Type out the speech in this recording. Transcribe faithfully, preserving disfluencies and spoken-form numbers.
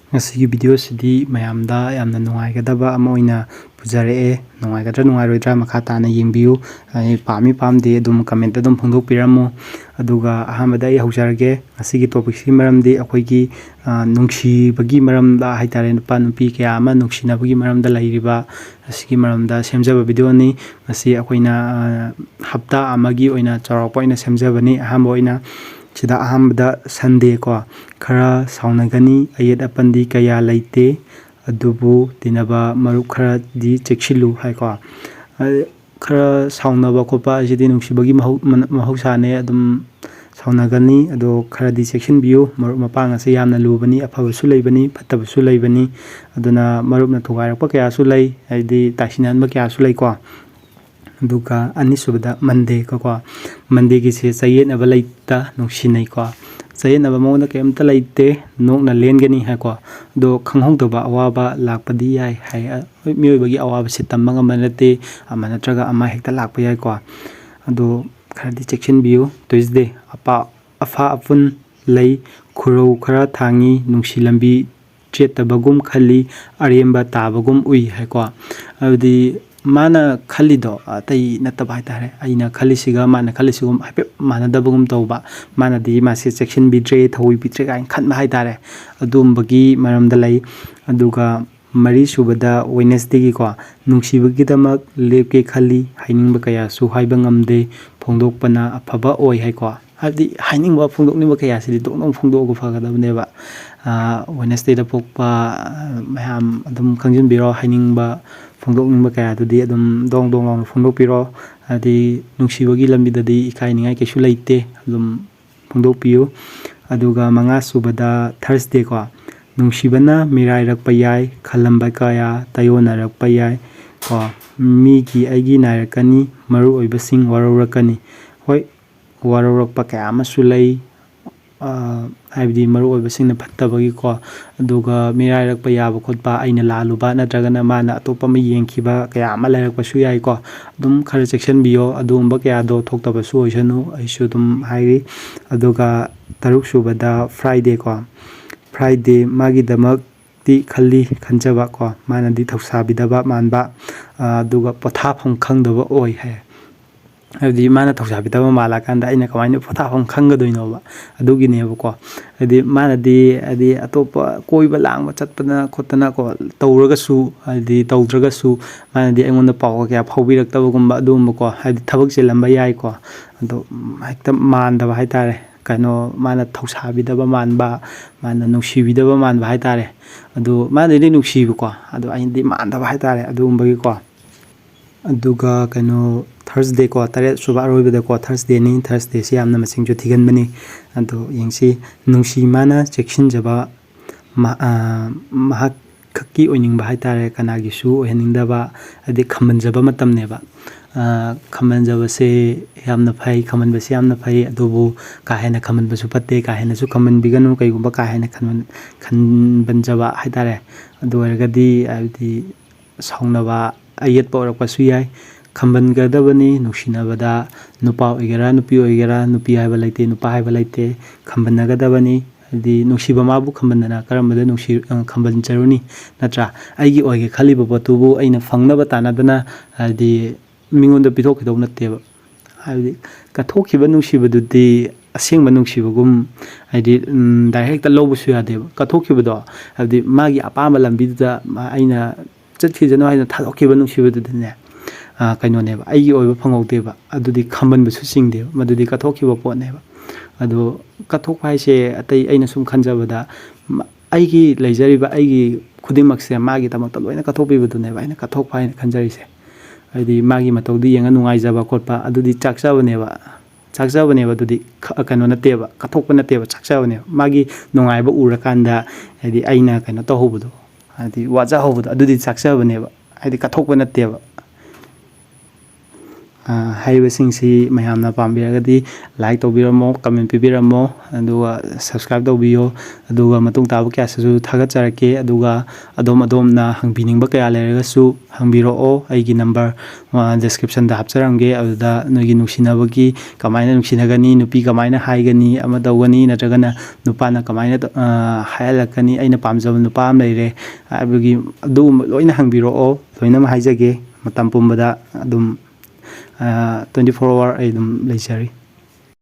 ꯉꯁꯤꯒꯤ ꯚꯤꯗꯤꯑꯣꯁꯤꯗꯤ ꯃꯌꯥꯝꯗ ꯌꯥꯝꯅ ꯅꯨꯡꯉꯥꯏꯒꯗꯕ ꯑꯃ ꯑꯣꯏꯅ ꯄꯨꯖꯔꯛꯑꯦ꯫ ꯅꯨꯡꯉꯥꯏꯒꯗ꯭ꯔꯥ ꯅꯨꯡꯉꯥꯏꯔꯣꯏꯗ꯭ꯔꯥ ꯃꯈꯥ ꯇꯥꯅ ꯌꯦꯡꯕꯤꯌꯨ꯫ ꯑꯩ ꯄꯥꯝꯃꯤ ꯄꯥꯝꯗꯦ ꯑꯗꯨꯝ ꯀꯃꯦꯟꯇ ꯑꯗꯨꯝ ꯐꯣꯡꯗꯣꯛꯄꯤꯔꯝꯃꯨ꯫ ꯑꯗꯨꯒ ꯑꯍꯥꯟꯕꯗ ꯑꯩ ꯍꯧꯖꯔꯒꯦ꯫ ꯉꯁꯤꯒꯤ ꯇꯣꯄꯤꯛꯁꯤꯒꯤ ꯃꯔꯝꯗꯤ ꯑꯩꯈꯣꯏꯒꯤ, ꯑ, ꯅꯨꯡꯁꯤꯕꯒꯤ ꯃꯔꯝꯗ ꯍꯥꯏꯇꯥꯔꯦ, ꯅꯨꯄꯥ ꯅꯨꯄꯤ ꯀꯌꯥ ꯑꯃ ꯅꯨꯡꯁꯤꯅꯕꯒꯤ ꯃꯔꯝꯗ ꯂꯩꯔꯤꯕ ꯑꯁꯤꯒꯤ ꯃꯔꯝꯗ ꯁꯦꯝꯖꯕ ꯚꯤꯗꯤꯑꯣꯅꯤ꯫ ꯃꯁꯤ ꯑꯩꯈꯣꯏꯅ, ꯑ, ꯍꯞꯇꯥ ꯑꯃꯒꯤ ꯑꯣꯏꯅ ꯆꯥꯎꯔꯥꯛꯄ ꯑꯣꯏꯅ ꯁꯦꯝꯖꯕꯅꯤ꯫ ꯑꯍꯥꯟꯕ ꯑꯣꯏꯅ ꯁꯤꯗ ꯑꯍꯥꯟꯕꯗ ꯁꯟꯗꯦ ꯀꯣ, ꯈꯔ ꯁꯥꯎꯅꯒꯅꯤ, ꯑꯌꯦꯠ ꯑꯄꯟꯗꯤ ꯀꯌꯥ ꯂꯩꯇꯦ, ꯑꯗꯨꯕꯨ ꯇꯤꯟꯅꯕ ꯃꯔꯨꯞ ꯈꯔꯗꯤ ꯆꯦꯛꯁꯤꯜꯂꯨ ꯍꯥꯏꯀꯣ꯫ ꯑ, ꯈꯔ ꯁꯥꯎꯅꯕ ꯈꯣꯠꯄ ꯍꯥꯏꯁꯤꯗꯤ ꯅꯨꯡꯁꯤꯕꯒꯤ ꯃꯍꯧ-, ꯃꯅ-, ꯃꯍꯧꯁꯥꯅꯦ꯫ ꯑꯗꯨꯝ ꯁꯥꯎꯅꯒꯅꯤ, ꯑꯗꯣ ꯈꯔꯗꯤ ꯆꯦꯛꯁꯤꯟꯕꯤꯌꯨ꯫ ꯃꯔꯨꯞ ꯃꯄꯥꯡ ꯑꯁꯤ ꯌꯥꯝꯅ ꯂꯨꯕꯅꯤ, ꯑꯐꯕꯁꯨ ꯂꯩꯕꯅꯤ, ꯐꯠꯇꯕꯁꯨ ꯂꯩꯕꯅꯤ꯫ ꯑꯗꯨꯅ ꯃꯔꯨꯞꯅ ꯊꯨꯒꯥꯏꯔꯛꯄ ꯀꯌꯥꯁꯨ ꯂꯩ, ꯍꯥꯏꯗꯤ ꯇꯥꯏꯁꯤꯟꯅꯍꯟꯕ ꯀꯌꯥꯁꯨ ꯂꯩꯀꯣ꯫ ꯑꯗꯨꯒ ꯑꯅꯤꯁꯨꯕꯗ ꯃꯟꯗꯦ ꯀꯣ, ꯃꯟꯗꯦꯒꯤꯁꯦ ꯆꯌꯦꯠꯅꯕ ꯂꯩꯇ ꯅꯨꯡꯁꯤꯅꯩꯀꯣ꯫ ꯆꯌꯦꯠꯅꯕ ꯃꯉꯣꯟꯗ ꯀꯔꯤꯝꯇ ꯂꯩꯇꯦ, ꯅꯣꯛꯅ ꯂꯦꯟꯒꯅꯤ ꯍꯥꯏꯀꯣ꯫ ꯑꯗꯣ ꯈꯪꯍꯧꯗꯕ ꯑꯋꯥꯕ ꯂꯥꯛꯄꯗꯤ ꯌꯥꯏ ꯍꯥꯏ꯫ ꯍꯣꯏ, ꯃꯤꯑꯣꯏꯕꯒꯤ ꯑꯋꯥꯕꯁꯦ ꯇꯝꯕ ꯉꯝꯕ ꯅꯠꯇꯦ, ꯑꯃ ꯅꯠꯇ꯭ꯔꯒ ꯑꯃ ꯍꯦꯛꯇ ꯂꯥꯛꯄ ꯌꯥꯏꯀꯣ꯫ ꯑꯗꯣ ꯈꯔꯗꯤ ꯆꯦꯛꯁꯤꯟꯕꯤꯌꯨ꯫ ꯇ꯭ꯌꯨꯁꯗꯦ, ꯑꯄꯥ-, ꯑꯐꯥ ꯑꯐꯨꯟ ꯂꯩ, ꯈꯨꯔꯧ ꯈꯔ ꯊꯥꯡꯉꯤ, ꯅꯨꯡꯁꯤ ꯂꯝꯕꯤ ꯆꯦꯠꯇꯕꯒꯨꯝ ꯈꯜꯂꯤ, ꯑꯔꯦꯝꯕ ꯇꯥꯕꯒꯨꯝ ꯎꯏ ꯍꯥꯏꯀꯣ꯫ ꯑꯗꯨꯗꯤ ꯃꯥꯅ ꯈꯜꯂꯤꯗꯣ ꯑꯇꯩ ꯅꯠꯇꯕ ꯍꯥꯏꯇꯥꯔꯦ, ꯑꯩꯅ ꯈꯜꯂꯤꯁꯤꯒ ꯃꯥꯅ ꯈꯜꯂꯤꯁꯤꯒꯨꯝ ꯍꯥꯏꯐꯦꯠ ꯃꯥꯟꯅꯗꯕꯒꯨꯝ ꯇꯧꯕ꯫ ꯃꯥꯅꯗꯤ ꯃꯥꯁꯦ ꯆꯦꯛꯁꯤꯟꯕꯤꯗ꯭ꯔꯦ, ꯊꯧꯑꯣꯏꯕꯤꯗ꯭ꯔꯦ ꯀꯥꯏꯅ ꯈꯟꯕ ꯍꯥꯏꯇꯥꯔꯦ꯫ ꯑꯗꯨꯒꯨꯝꯕꯒꯤ ꯃꯔꯝꯗ ꯂꯩ꯫ ꯑꯗꯨꯒ ꯃꯔꯤꯁꯨꯕꯗ ꯋꯦꯅꯁꯗꯦꯒꯤꯀꯣ, ꯅꯨꯡꯁꯤꯕꯒꯤꯗꯃꯛ ꯂꯦꯞꯀꯦ ꯈꯜꯂꯤ, ꯍꯥꯏꯅꯤꯡꯕ ꯀꯌꯥꯁꯨ ꯍꯥꯏꯕ ꯉꯝꯗꯦ, ꯐꯣꯡꯗꯣꯛꯄꯅ ꯑꯐꯕ ꯑꯣꯏ ꯍꯥꯏꯀꯣ꯫ ꯍꯥꯏꯕꯗꯤ ꯍꯥꯏꯅꯤꯡꯕ ꯐꯣꯡꯗꯣꯛꯅꯤꯡꯕ ꯀꯌꯥꯁꯤꯗꯤ ꯗꯣꯡ ꯗꯣꯡ ꯐꯣꯡꯗꯣꯛꯑꯒ ꯐꯒꯗꯕꯅꯦꯕ꯫ ꯑꯥ, ꯋꯦꯅꯁꯗꯦꯗ ꯄꯣꯛꯄ, ꯑꯥ, ꯃꯌꯥꯝ ꯑꯗꯨꯝ ꯈꯪꯖꯤꯟꯕꯤꯔꯣ, ꯍꯥꯏꯅꯤꯡꯕ ꯐꯣꯡꯗꯣꯛꯅꯤꯡꯕ ꯀꯌꯥꯗꯨꯗꯤ ꯑꯗꯨꯝ ꯗꯣꯡ ꯗꯣꯡ ꯂꯥꯎꯅ ꯐꯣꯡꯗꯣꯛꯄꯤꯔꯣ꯫ ꯍꯥꯏꯗꯤ ꯅꯨꯡꯁꯤꯕꯒꯤ ꯂꯝꯕꯤꯗꯗꯤ ꯏꯀꯥꯏꯅꯤꯡꯉꯥꯏ ꯀꯩꯁꯨ ꯂꯩꯇꯦ, ꯑꯗꯨꯝ ꯐꯣꯡꯗꯣꯛꯄꯤꯌꯨ꯫ ꯑꯗꯨꯒ ꯃꯉꯥꯁꯨꯕꯗ ꯊꯔꯁꯗꯦꯀꯣ, ꯅꯨꯡꯁꯤꯕꯅ ꯃꯤꯔꯥꯏꯔꯛꯄ ꯌꯥꯏ, ꯈꯜꯂꯝꯕ ꯀꯌꯥ ꯇꯥꯏꯌꯣꯟꯅꯔꯛꯄ ꯌꯥꯏ ꯀꯣ꯫ ꯃꯤꯒꯤ ꯑꯩꯒꯤ ꯅꯥꯏꯔꯛꯀꯅꯤ, ꯃꯔꯨ ꯑꯣꯏꯕꯁꯤꯡ ꯋꯥꯔꯧꯔꯛꯀꯅꯤ꯫ ꯍꯣꯏ, ꯋꯥꯔꯧꯔꯛꯄ ꯀꯌꯥ ꯑꯃꯁꯨ ꯂꯩ꯫ ꯑ, ꯍꯥꯏꯕꯗꯤ ꯃꯔꯨ ꯑꯣꯏꯕꯁꯤꯡꯅ ꯐꯠꯇꯕꯒꯤꯀꯣ, ꯑꯗꯨꯒ ꯃꯤꯔꯥꯏꯔꯛꯄ ꯌꯥꯕ ꯈꯣꯠꯄ, ꯑꯩꯅ ꯂꯥꯜꯂꯨꯕ ꯅꯠꯇ꯭ꯔꯒꯅ ꯃꯥꯅ ꯑꯇꯣꯞꯄ ꯑꯃ ꯌꯦꯡꯈꯤꯕ ꯀꯌꯥ ꯑꯃ ꯂꯩꯔꯛꯄꯁꯨ ꯌꯥꯏꯀꯣ꯫ ꯑꯗꯨꯝ ꯈꯔ ꯆꯦꯛꯁꯤꯟꯕꯤꯌꯣ, ꯑꯗꯨꯒꯨꯝꯕ ꯀꯌꯥꯗꯣ ꯊꯣꯛꯇꯕꯁꯨ ꯑꯣꯏꯁꯅꯨ, ꯑꯩꯁꯨ ꯑꯗꯨꯝ ꯍꯥꯏꯔꯤ꯫ ꯑꯗꯨꯒ ꯇꯔꯨꯛ ꯁꯨꯕꯗ ꯐ꯭ꯔꯥꯏꯗꯦꯀꯣ, ꯍꯥꯏꯗꯤ ꯃꯥꯒꯤꯗꯃꯛꯇꯤ ꯈꯜꯂꯤ ꯈꯟꯖꯕ ꯀꯣ, ꯃꯥꯅꯗꯤ ꯊꯧꯁꯥꯕꯤꯗꯕ ꯃꯥꯟꯕ, ꯑꯗꯨꯒ ꯄꯣꯊꯥꯐꯝ ꯈꯪꯗꯕ ꯑꯣꯏ ꯍꯥꯏ꯫ ꯍꯥꯏꯕꯗꯤ ꯃꯥꯅ ꯊꯧꯁꯥꯕꯤꯗꯕ ꯃꯥꯜꯂꯀꯥꯟꯗ ꯑꯩꯅ ꯀꯃꯥꯏꯅ ꯄꯣꯊꯥꯐꯝ ꯈꯪꯒꯗꯣꯏꯅꯣꯕ? ꯑꯗꯨꯒꯤꯅꯦꯕꯀꯣ꯫ ꯍꯥꯏꯗꯤ ꯃꯥꯅꯗꯤ, ꯍꯥꯏꯗꯤ ꯑꯇꯣꯞꯄ ꯀꯣꯏꯕ ꯂꯥꯡꯕ ꯆꯠꯄꯅ ꯈꯣꯠꯇꯅꯀꯣ ꯇꯧꯔꯒꯁꯨ, ꯍꯥꯏꯗꯤ ꯇꯧꯗ꯭ꯔꯒꯁꯨ, ꯃꯥꯅꯗꯤ ꯑꯩꯉꯣꯟꯗ ꯄꯥꯎꯒ ꯀꯌꯥ ꯐꯥꯎꯕꯤꯔꯛꯇꯕꯒꯨꯝꯕ ꯑꯗꯨꯒꯨꯝꯕꯀꯣ, ꯍꯥꯏꯗꯤ ꯊꯕꯛ ꯆꯤꯜꯂꯝꯕ ꯌꯥꯏꯀꯣ꯫ ꯑꯗꯣ ꯍꯦꯛꯇ ꯃꯥꯟꯗꯕ ꯍꯥꯏꯇꯥꯔꯦ꯫ ꯀꯩꯅꯣ, ꯃꯥꯅ ꯊꯧꯁꯥꯕꯤꯗꯕ ꯃꯥꯟꯕ, ꯃꯥꯅ ꯅꯨꯡꯁꯤꯕꯤꯗꯕ ꯃꯥꯟꯕ ꯍꯥꯏꯇꯥꯔꯦ꯫ ꯑꯗꯣ ꯃꯥꯅꯗꯤ ꯅꯨꯡꯁꯤꯕꯀꯣ, ꯑꯗꯣ ꯑꯩꯅꯗꯤ ꯃꯥꯟꯗꯕ ꯍꯥꯏꯇꯥꯔꯦ ꯑꯗꯨꯒꯨꯝꯕꯒꯤꯀꯣ꯫ ꯑꯗꯨꯒ ꯀꯩꯅꯣ, ꯊꯔꯁꯗꯦꯀꯣ, ꯇꯔꯦꯠ ꯁꯨꯕ ꯑꯔꯣꯏꯕꯗꯀꯣ, ꯊꯔꯁꯗꯦꯅꯤ꯫ ꯊꯔꯁꯗꯦꯁꯤ ꯌꯥꯝꯅ ꯃꯁꯤꯡꯁꯨ ꯊꯤꯒꯟꯕꯅꯤ꯫ ꯑꯗꯣ ꯌꯦꯡꯁꯤ, ꯅꯨꯡꯁꯤ ꯃꯥꯅ ꯆꯦꯛꯁꯤꯟꯖꯕ, ꯃꯍꯥꯛ ꯈꯛꯀꯤ ꯑꯣꯏꯅꯤꯡꯕ ꯍꯥꯏꯇꯥꯔꯦ, ꯀꯅꯥꯒꯤꯁꯨ ꯑꯣꯏꯍꯟꯅꯤꯡꯗꯕ, ꯍꯥꯏꯗꯤ ꯈꯝꯕꯟꯖꯕ ꯃꯇꯝꯅꯦꯕ꯫ ꯈꯝꯕꯟꯖꯕꯁꯦ ꯌꯥꯝꯅ ꯐꯩ, ꯈꯝꯕꯟꯕꯁꯦ ꯌꯥꯝꯅ ꯐꯩ꯫ ꯑꯗꯨꯕꯨ ꯀꯥ ꯍꯦꯟꯅ ꯈꯝꯕꯟꯕꯁꯨ ꯐꯠꯇꯦ, ꯀꯥ ꯍꯦꯟꯅꯁꯨ ꯈꯝꯕꯟꯕꯤꯒꯅꯨ꯫ ꯀꯩꯒꯨꯝꯕ ꯀꯥ ꯍꯦꯟꯅ ꯈꯟꯕꯟꯖꯕ ꯍꯥꯏꯇꯥꯔꯦ, ꯑꯗꯨ ꯑꯣꯏꯔꯒꯗꯤ ꯍꯥꯏꯕꯗꯤ ꯁꯥꯎꯅꯕ, ꯑꯌꯦꯠꯄ ꯑꯣꯏꯔꯛꯄꯁꯨ ꯌꯥꯏ꯫ ꯈꯝꯕꯟꯒꯗꯕꯅꯤ ꯅꯨꯡꯁꯤꯅꯕꯗ꯫ ꯅꯨꯄꯥ ꯑꯣꯏꯒꯦꯔꯥ, ꯅꯨꯄꯤ ꯑꯣꯏꯒꯦꯔꯥ, ꯅꯨꯄꯤ ꯍꯥꯏꯕ ꯂꯩꯇꯦ, ꯅꯨꯄꯥ ꯍꯥꯏꯕ ꯂꯩꯇꯦ꯫ ꯈꯝꯕꯟꯅꯒꯗꯕꯅꯤ꯫ ꯍꯥꯏꯗꯤ ꯅꯨꯡꯁꯤꯕ ꯃꯥꯕꯨ ꯈꯝꯕꯟꯗꯅ ꯀꯔꯝꯕꯗ ꯅꯨꯡꯁꯤ-, ꯑ, ꯈꯝꯕꯟꯖꯔꯨꯅꯤ? ꯅꯠꯇ꯭ꯔꯥ? ꯑꯩꯒꯤ ꯑꯣꯏꯒꯦ ꯈꯜꯂꯤꯕ ꯄꯣꯠꯇꯨꯕꯨ ꯑꯩꯅ ꯐꯪꯅꯕ ꯇꯥꯟꯅꯗꯅ, ꯍꯥꯏꯗꯤ ꯃꯤꯉꯣꯟꯗ ꯄꯤꯊꯣꯛꯈꯤꯗꯧ ꯅꯠꯇꯦꯕ꯫ ꯍꯥꯏꯕꯗꯤ ꯀꯠꯊꯣꯛꯈꯤꯕ ꯅꯨꯡꯁꯤꯕꯗꯨꯗꯤ ꯑꯁꯦꯡꯕ ꯅꯨꯡꯁꯤꯕꯒꯨꯝ, ꯍꯥꯏꯗꯤ, ꯎꯝ, direct ꯍꯦꯛꯇ ꯂꯧꯕꯁꯨ ꯌꯥꯗꯦꯕ꯫ ꯀꯠꯊꯣꯛꯈꯤꯕꯗꯣ, ꯍꯥꯏꯕꯗꯤ ꯃꯥꯒꯤ ꯑꯄꯥꯝꯕ ꯂꯝꯕꯤꯗꯨꯗ ꯃꯥ-, ꯑꯩꯅ ꯆꯠꯈꯤꯁꯅꯨ ꯍꯥꯏꯅ ꯊꯥꯗꯣꯛꯈꯤꯕ ꯅꯨꯡꯁꯤꯕꯗꯨꯗꯤꯅꯦ, ꯑ, ꯀꯩꯅꯣꯅꯦꯕ, ꯑꯩꯒꯤ ꯑꯣꯏꯕ ꯐꯪꯍꯧꯗꯦꯕ꯫ ꯑꯗꯨꯗꯤ ꯈꯝꯕꯟꯕꯁꯨ ꯆꯤꯡꯗꯦꯕ, ꯃꯗꯨꯗꯤ ꯀꯠꯊꯣꯛꯈꯤꯕ ꯄꯣꯠꯅꯦꯕ꯫ ꯑꯗꯣ ꯀꯠꯊꯣꯛꯄ ꯍꯥꯏꯁꯦ ꯑꯇꯩ ꯑꯩꯅ ꯁꯨꯝ ꯈꯟꯖꯕꯗ, ꯃ-, ꯑꯩꯒꯤ ꯂꯩꯖꯔꯤꯕ ꯑꯩꯒꯤ ꯈꯨꯗꯤꯡꯃꯛꯁꯦ ꯃꯥꯒꯤꯗꯃꯛꯇ ꯂꯣꯏꯅ ꯀꯠꯊꯣꯛꯄꯤꯕꯗꯨꯅꯦꯕ ꯑꯩꯅ ꯀꯠꯊꯣꯛꯄ ꯍꯥꯏꯅ ꯈꯟꯖꯔꯤꯁꯦ꯫ ꯍꯥꯏꯗꯤ ꯃꯥꯒꯤ ꯃꯇꯧꯗꯨ ꯌꯦꯡꯉ ꯅꯨꯡꯉꯥꯏꯖꯕ ꯈꯣꯠꯄ ꯑꯗꯨꯗꯤ ꯆꯥꯛꯆꯕꯅꯦꯕ꯫ ꯆꯥꯛꯆꯕꯅꯦꯕ ꯑꯗꯨꯗꯤ, ꯈ-, ꯀꯩꯅꯣ ꯅꯠꯇꯦꯕ, ꯀꯠꯊꯣꯛꯄ ꯅꯠꯇꯦꯕ, ꯆꯥꯛꯆꯕꯅꯦꯕ꯫ ꯃꯥꯒꯤ ꯅꯨꯡꯉꯥꯏꯕ ꯎꯔꯀꯥꯟꯗ, ꯍꯥꯏꯗꯤ ꯑꯩꯅ ꯀꯩꯅꯣ ꯇꯧꯍꯧꯕꯗꯣ, ꯍꯥꯏꯗꯤ ꯋꯥꯖꯍꯧꯕꯗꯣ, ꯑꯗꯨꯗꯤ ꯆꯥꯛꯆꯕꯅꯦꯕ, ꯍꯥꯏꯗꯤ ꯀꯠꯊꯣꯛꯄ ꯅꯠꯇꯦꯕ꯫ ꯍꯥꯏꯔꯤꯕꯁꯤꯡꯁꯤ ꯃꯌꯥꯝꯅ ꯄꯥꯝꯕꯤꯔꯒꯗꯤ like ꯇꯧꯕꯤꯔꯝꯃꯣ, comment ꯄꯤꯕꯤꯔꯝꯃꯣ, ꯑꯗꯨꯒ subscribe ꯇꯧꯕꯤꯌꯣ꯫ ꯑꯗꯨꯒ ꯃꯇꯨꯡ ꯇꯥꯕ ꯀꯌꯥꯁꯤꯁꯨ ꯊꯥꯒꯠꯆꯔꯛꯀꯦ꯫ ꯑꯗꯨꯒ ꯑꯗꯣꯝ ꯑꯗꯣꯝꯅ ꯍꯪꯕꯤꯅꯤꯡꯕ ꯀꯌꯥ ꯂꯩꯔꯒꯁꯨ ꯍꯪꯕꯤꯔꯛꯑꯣ꯫ ꯑꯩꯒꯤ number description ꯗ ꯍꯥꯞꯆꯔꯝꯒꯦ꯫ ꯑꯗꯨꯗ ꯅꯣꯏꯒꯤ ꯅꯨꯡꯁꯤꯅꯕꯒꯤ ꯀꯃꯥꯏꯅ ꯅꯨꯡꯁꯤꯅꯒꯅꯤ, ꯅꯨꯄꯤ ꯀꯃꯥꯏꯅ ꯍꯥꯏꯒꯅꯤ, ꯑꯃ ꯇꯧꯒꯅꯤ, ꯅꯠꯇ꯭ꯔꯒꯅ ꯅꯨꯄꯥꯅ ꯀꯃꯥꯏꯅ ꯇꯧ-, ꯑ, ꯍꯥꯏꯍꯜꯂꯛꯀꯅꯤ, ꯑꯩꯅ ꯄꯥꯝꯖꯕ ꯅꯨꯄꯥ ꯑꯃ ꯂꯩꯔꯦ ꯍꯥꯏꯕꯒꯤ ꯑꯗꯨꯒꯨꯝꯕ ꯂꯣꯏꯅ ꯍꯪꯕꯤꯔꯛꯑꯣ꯫ ꯂꯣꯏꯅꯃꯛ ꯍꯥꯏꯖꯒꯦ꯫ ꯃꯇꯝ ꯄꯨꯝꯕꯗ ꯑꯗꯨꯝ, ꯑ, twenty four hour ꯑꯩ ꯑꯗꯨꯝ ꯂꯩꯖꯔꯤ꯫